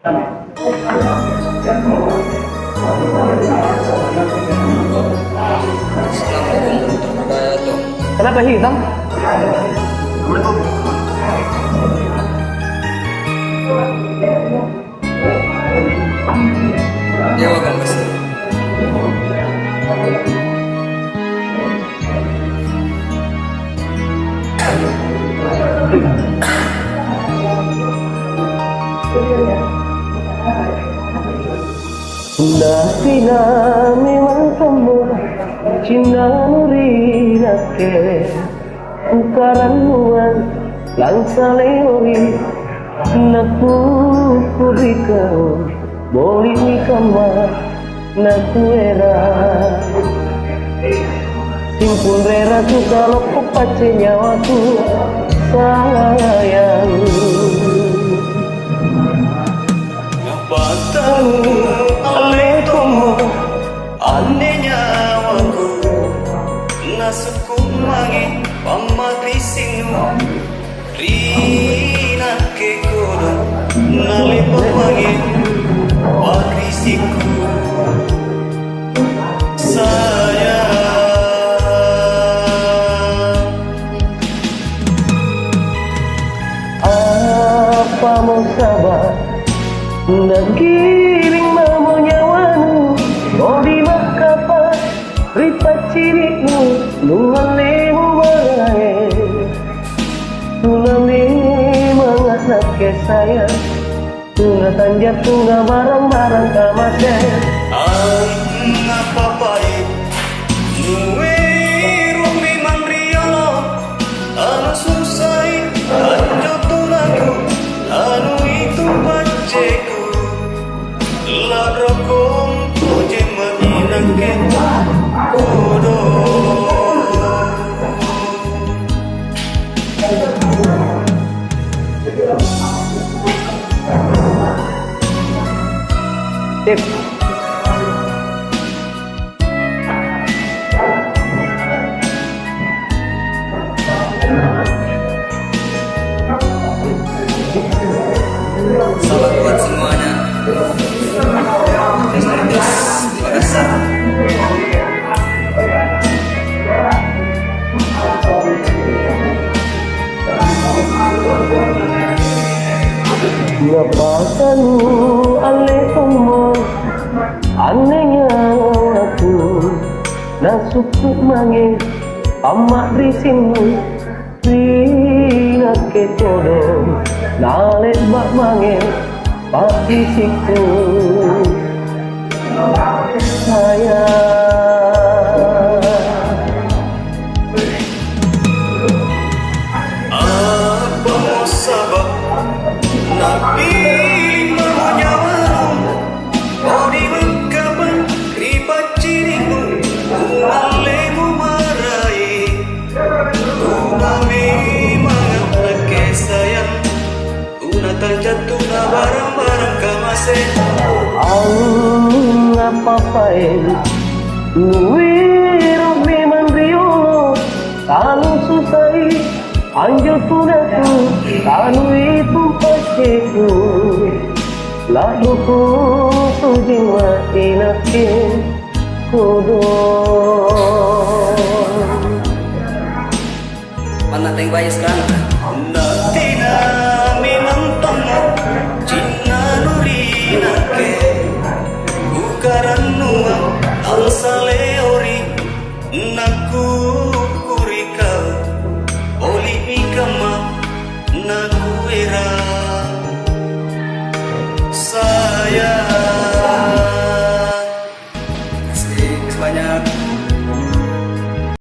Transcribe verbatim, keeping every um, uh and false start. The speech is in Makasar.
Assalamualaikum warahmatullahi wabarakatuh. Kenapa hitam? Dewa kan pasti. Nasina memang tommo cinnanu ri nakke, kukarannuang langsaleo ri nakkukurikau, boli'mi kamma nakuera. Simpung rera sukalokko pacce nyawaku, sayang. Napatau alle tommo anne nyawaku, nasukku mange pammarissinnu. Ri nakke kodong, nale'ba' mange pa'risikku, sayang. Apamo saba' nagiring mamo nyawanu, kodi makkapa ri paccini'nu nungallemu maraeng? Tuna memang nakke sayang, tuna tanjattunga barang-barang kamase. Angngapa-pae nuero'mi manriolo, tanu susai anjo tunaku, tanu itu pacceku. La'roko tojeng mami nakke kodong. Sip. Selamat buat semuanya. Terima kasih. Napasanu alle tommo anne nyawaku, nasukku mange pamma'risimmu ri nakke kodong, nale'ba' mange pa'risikku, sayang. Apa saba' napilih mamo nyawamu? Kodi mengkapa ri paccini'mu, kuallemu maraeng? Kumau memang nakke sayang, tuna tanjattunga barang-barang kamase. Angngapa-pae nuero'mi manriolo, tanu susai anjo tunaku, tanui tu pacceku. La'buku tojeng maki nakke kodong. Manna teng baji' sekarang.